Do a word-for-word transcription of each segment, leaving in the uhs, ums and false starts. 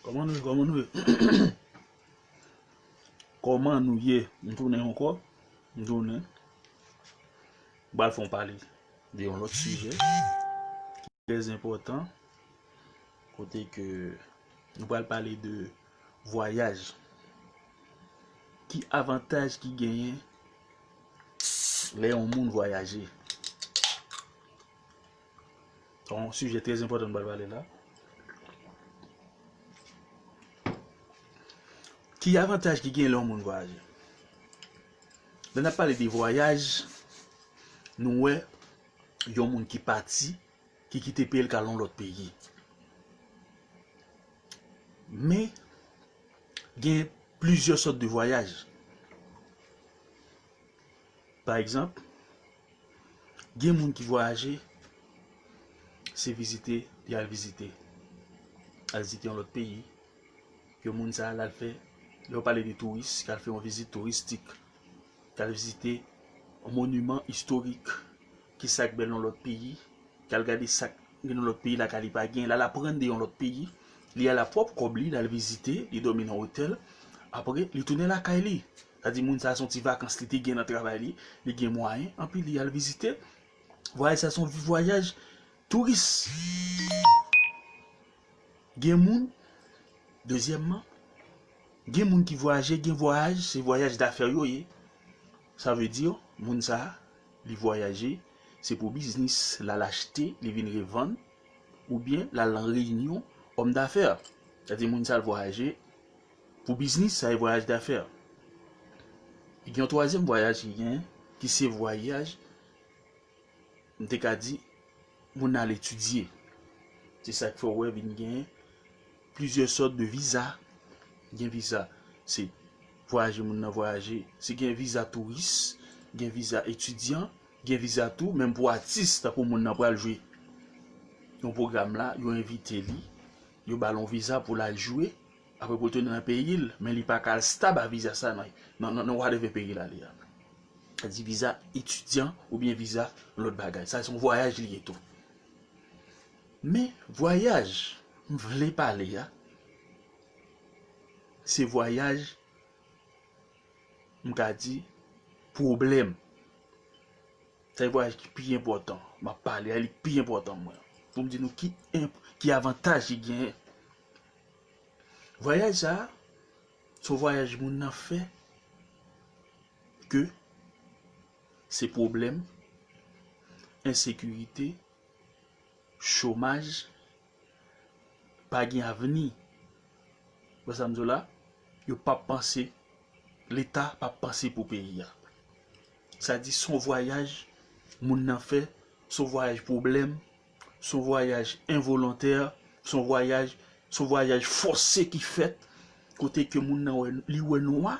Kòman nou ye? Kòman nou ye? Kòman nou ye? M tounen ankò. M tounen. M pral fè yon pale de yon lòt sijè ki trè enpòtan. Kote ke nou pral pale de vwayaj. Ki avantaj ki genyen lè yon moun vwayaje? Se yon sijè trè enpòtan nou pral pale la. Ki avantaj ki gen lè yon moun vwayaje? Lè n ap pale de vwayaj, nou wè yon moun ki pati, ki kite peyi l k al yon lòt peyi. Men, gen plizyè sòt de vwayaj. Pa egzanp, gen moun ki vwayaje, se vizite, li al vizite. Al vizite yon lòt peyi. Ke moun sa a, l al fè, lè w pale de touris, k al fè yon vizit touristik, k al vizite yon moniman istorik, ki sa k bèl nan lòt peyi, k al gade sa k gen nan lòt peyi lakay li pa gen, l al aprann de yon lòt peyi, li al a pwòp kòb li, l al vizite, li dòmi nan otèl, apre, li tounen lakay li. Sa di moun sa a se yon ti vakans li te gen nan travay li, li gen mwayen, anpi li al vizite. Vwayaj sa se yon vwayaj touris. Gen moun, dezyèmman, gen moun ki vwayaje, gen vwayaj, se vwayaj dafè yo ye. Sa vle di, moun sa a, li vwayaje, se pou biznis, l al achte, li vin revann, oubyen l al nan reyinyon òm dafè. Sa di moun sa a, l vwayaje pou biznis, sa e vwayaj dafè. Gen yon twazyèm vwayaj ki gen, ki se vwayaj, m te ka di, moun nan al etidye. Se sa k fè w wè vin gen plizyè sòt de viza. Gen viza, se vwayaje moun nan vwayaje. Se gen viza touris, gen viza etidyan, gen viza tou, menm pou atis, tankou moun nan pral jwe yon pwogram la, yo envite li, yo ba l yon viza pou l al jwe, apre pou l tounen nan peyi l, men li pa ka al stab a viza sa nan, nan, nan, nan whatever peyi l ale a. Sa di viza etidyan oubyen viza lòt bagay. Sa se yon vwayaj li ye tou. Men vwayaj m vle pale a, se vwayaj, m ka di, pwoblèm. Sa se vwayaj ki pi enpòtan. M ap pale a, li pi enpòtan mwen. Pou m di nou ki enp-, ki avantaj ki genyen. Vwayaj sa a, se yon vwayaj moun nan fè ke se pwoblèm, ensekirite, chomaj, pa gen avni. Wè sa m di w la? Yo p ap panse, Leta p ap panse pou peyi a. Sa di se yon vwayaj moun nan fè, se yon vwayaj pwoblèm, se yon vwayaj envolontè, se yon vwayaj, se yon vwayaj fòse ki fèt, kote ke moun nan wè, li wè nwa,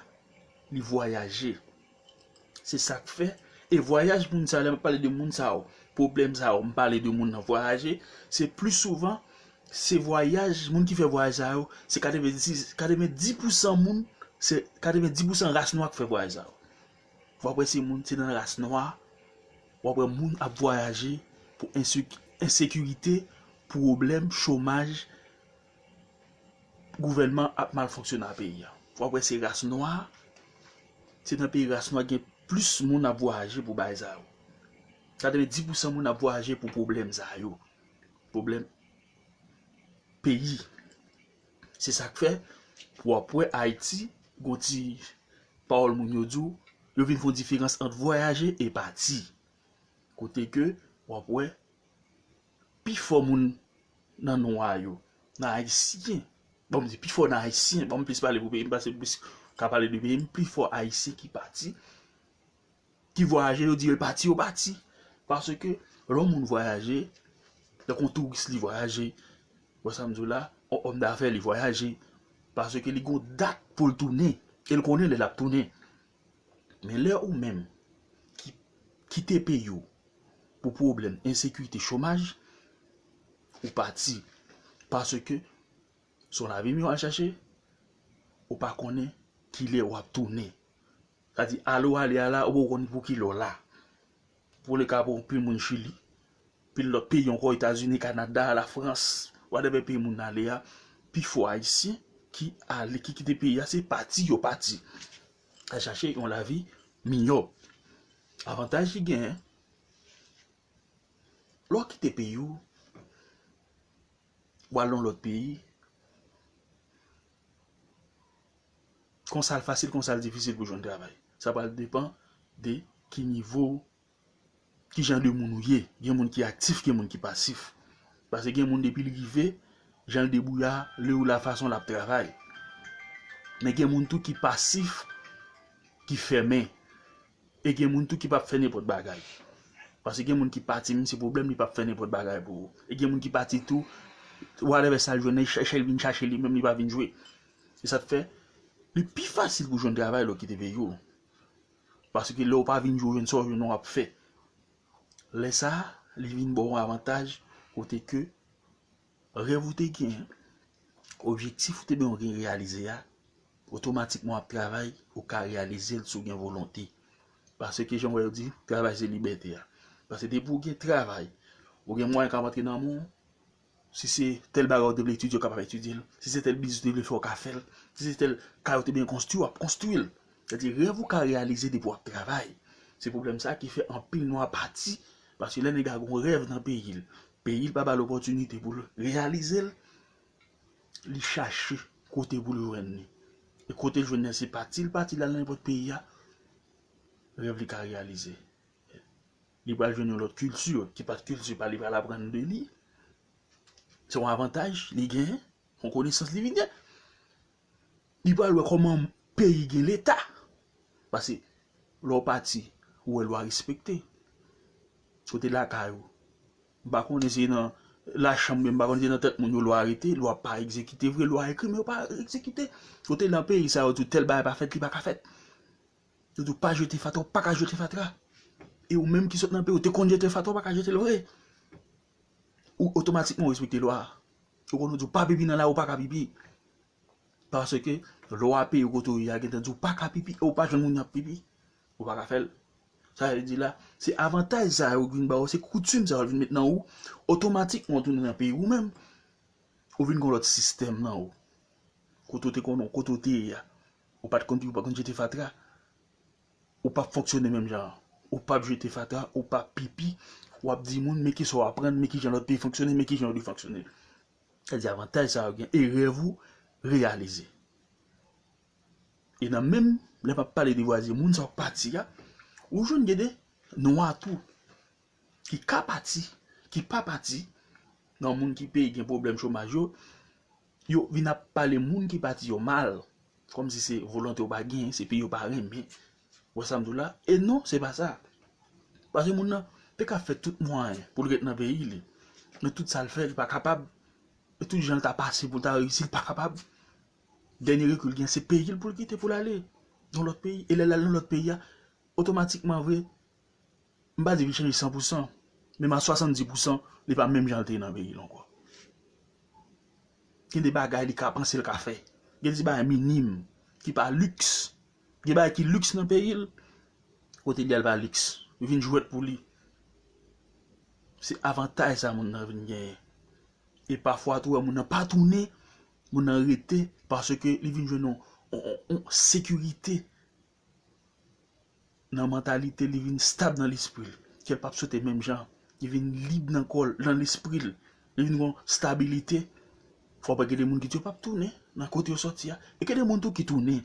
li vwayaje. Se sa k fè. E vwayaj moun sa yo, lè m ap pale de moun sa yo, pwoblèm sa yo, m pale de moun nan vwayaje, se pli souvan, se vwayaj, moun ki fè vwayaj sa yo, se katrevenndis, katrevenndis pousan moun, se katrevenndis pousan ras nwa k fè vwayaj sa yo. W ap wè se moun, se nan ras nwa, w ap wè moun ap vwayaje pou ensek-, ensekirite, pwoblèm, chomaj, gouvènman ap mal fonksyone a peyi a. W ap wè se ras nwa, se nan peyi ras nwa gen plis moun ap vwayaje pou bagay sa yo. Katrevenndis pousan moun ap vwayaje pou pwoblèm sa yo. Pwoblèm peyi. Se sa k fè, w ap wè Ayiti, gon ti pawòl moun yo di w, yo vin fè yon diferans ant vwayaje e pati. Kote ke w ap wè, pifò moun nan nwa yo, nan ayisyen. Bon, m di pifò nan ayisyen, bon, m plis pale pou peyi m, paske m plis ka pale de peyi m, pifò ayisyen ki pati, ki vwayaje, yo di yo pati, yo pati. Paske lè yon moun vwayaje, tankou yon touris li vwayaje, wè sa m di w la, yon òm dafè li vwayaje, paske li gon dat pou l tounen, e l konnen lè l ap tounen. Men lè ou menm ki kite peyi w pou pwoblèm ensekirite, chomaj, ou pati. Paske se yon lavi m yo al chache, ou pa konnen kilè w ap tounen. Sa di, alè w ale a la, ou poko konn pou kilè w la. Pou le ka pou anpil moun Chili, anpil lòt peyi ankò, Etazini, Kanada, Lafrans, whatever peyi moun ale a, Pifò Ayisyen ki ale, ki kite peyi a, se pati yo pati al chache yon lavi miyò. Avantaj ki genyen, lè w kite peyi w, w al nan lòt peyi, konsa l fasil, konsa l difisil pou jwenn travay. Sa pral depann de ki nivo, ki jan de moun ou ye. Gen moun ki aktif, gen moun ki pasif. Paske gen moun depi l rive, jan l debouye a, lè ou la fason l ap travay. Men gen moun tou ki pasif, ki fèmen. E gen moun tou ki p ap fè nenpòt bagay. Paske gen moun ki pati, menm si pwoblèm, li p ap fè nenpòt bagay pou ou. E gen moun ki pati tou, whatever sa l jwenn nan, li chache, li vin chache li menm, li pa vin jwe. E sa k fè, li pi fasil pou jwenn travay lè w kite peyi w. Paske lè w pa vin jwe, w jwenn sa w jwenn, w ap fè. Lè sa a, li vin ba w yon avantaj kote ke rèv ou te genyen, objektif ou te benyen gen reyalize a, otomatikman w ap travay, ou ka reyalize l si w gen volonte. Paske jan w wè yo di, travay se libète a. Paske depi w gen travay, ou gen mwayen k ap antre nan men w, si se tèl bagay ou te vle etidye, ou kapab etidye l. Si se tèl biznis ou te vle fè, ou ka fè l. Si se tèl kay ou te benyen konstwi, w ap konstwi l. Sètadi, rèv ou ka reyalize depi w ap travay. Se pwoblèm sa ki fè anpil nwa pati, paske lè nèg la gen yon rèv nan peyi l, peyi l pa ba l opòtinite pou l reyalize l, li chache kote pou l jwenn li. E kote l jwenn li, se pati l pati l al nan nenpòt peyi a, rèv li ka reyalize. Li pral jwenn yon lòt kilti, ki pa t kilti pa li, pral aprann de li. Se yon avantaj li genyen, yon konesans li vin gen. Li pral wè kòman peyi gen leta. Paske lè w pati, ou wè lwa respekte. Kote lakay ou. M pa konnen si nan lachanm, men m pa konnen si nan tèt moun yo lwa rete, lwa pa egzekite vre, lwa ekri, men yo pa egzekite. Kote nan peyi sa yo di w tèl bagay pa fèt, li pa ka fèt. Yo di w pa jete fatra, ou pa ka jete fatra. E ou menm ki sot nan peyi, ou te konn jete fatra, ou pa ka jete l vre. Ou otomatikman ou respekte lwa a. Yo konn di w pa pipi nan lari, ou pa ka pipi. Paske lwa peyi kote w ye a gentan di w pa ka pipi, e ou pa jwenn moun y ap pipi. Ou pa ka fè l. Sa vle di la, se avantaj sa yo vin ba w, se koutim sa yo vin met nan ou, otomatikman ou tounen nan peyi ou menm. Ou vin gen yon lòt sistèm nan ou. Kote w te konnen, kote w te ye a. Ou pa t konn pipi, ou pa t konn jete fatra. Ou p ap fonksyone menm jan an. Ou p ap jete fatra, ou p ap pipi. W ap di moun, men kisa w aprann, men kijan lòt peyi fonksyone, men kijan yo dwe fonksyone. Sa di avantaj sa yo gen, e rèv ou reyalize. E nan menm, lè m ap pale de vwazen moun sa yo k pati a, ou jwenn gen de nwa tou ki ka pati, ki pa pati, nan moun ki peyi gen pwoblèm chomaj yo, yo vin ap pale moun ki pati yo mal, kòmsi se volonte yo pa genyen, se peyi yo pa renmen. Ou wè sa m di w la? E non, se pa sa. Paske moun nan te ka fè tout mwayen pou l ret nan peyi li. Men tout sa l fè, li pa kapab. E tout jan l ta pase pou l ta reyisi, li pa kapab. Dènye rekil gen, se peyi l pou l kite pou l ale nan lòt peyi. E lè l al nan lòt peyi a, otomatikman vre, m pa di li chanje san pou san, men a swasanndis pou san, li pa menm jan l te ye nan peyi l ankò. Gen de bagay li ka panse l ka fè. Gen de ti bagay minim, ki pa liks. Gen bagay ki liks nan peyi l, kote li al pa liks. Li vin jwèt pou li. Se avantaj sa moun nan vin genyen. E pafwa tou, wè moun nan pa tounen, moun nan rete, paske li vin jwenn yon, yon, yon, yon sekirite nan mantalite, li vin stab nan lespri l. Kè l p ap sote menm jan. Li vin lib nan kò l, nan lespri l. Li vin gen yon stabilite. Fò w pa gen de moun ki di yo p ap tounen nan kote yo sòti a. E gen de moun tou ki tounen.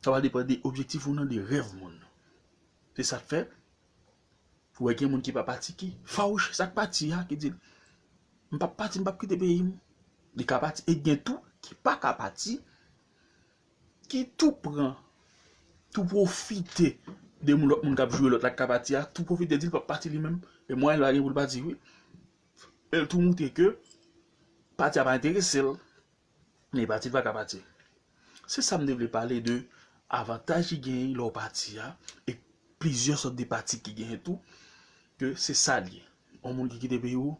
Sa va depann de objektif ou nan, de rèv moun nan. Se sa k fè, ou wè gen moun ki pa pati ki fawouche sa k pati a, ki di, "M p ap pati, m p ap kite peyi m." Li ka pati. E gen tou ki pa ka pati, ki tou pran, tou pwofite de moun, lòt moun k ap joure lòt la k ka pati a, tou pwofite di l p ap pati li menm. E mwayen l pa gen pou l pati, wi. E l tou montre ke pati a pa enterese l. Men pati l pa ka pati. Se sa m te vle pale de avantaj ki genyen lè w pati a, e plizyè sòt de pati ki genyen tou, ke se sa l ye. Yon moun ki kite peyi w,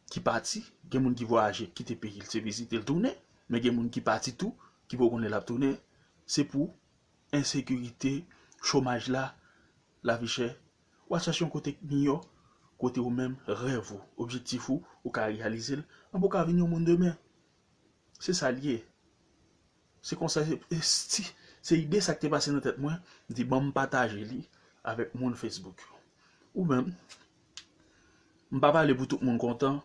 ki pati, gen moun ki vwayaje, kite peyi l, se vizite l tounen, men gen moun ki pati tou, ki poko konnen l ap tounen, se pou ensekirite, chomaj la, lavi chè. W a chèche yon kote k miyò, kote ou menm, rèv ou, objektif ou, ou ka reyalize l, anben ou ka vin yon moun demen. Se sa l ye. Se konsa, se, se, se ide sa k te pase nan tèt mwen, m di, "Ban m pataje li avèk moun Facebook yo." Ou menm, m pa pale pou tout moun kontan,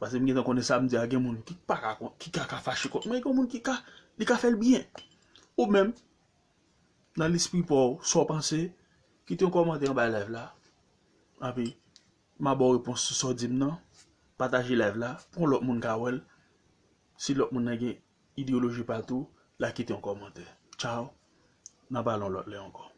paske m gentan konnen sa m di a, gen moun ki pa ka, ki ka, ka fache kont mwen, gen moun ki ka, li ka fè l byen. Ou menm, nan lespri pa w, sa w panse, kite yon kòmantè anba live la. Epi, m a ba w repons sou sa w di m nan. Pataje live la pou yon lòt moun ka wè l. Si lòt moun nan gen ideyoloji pa l tou, l a kite yon kòmantè. Tchaw. N a pale yon lòt lè ankò.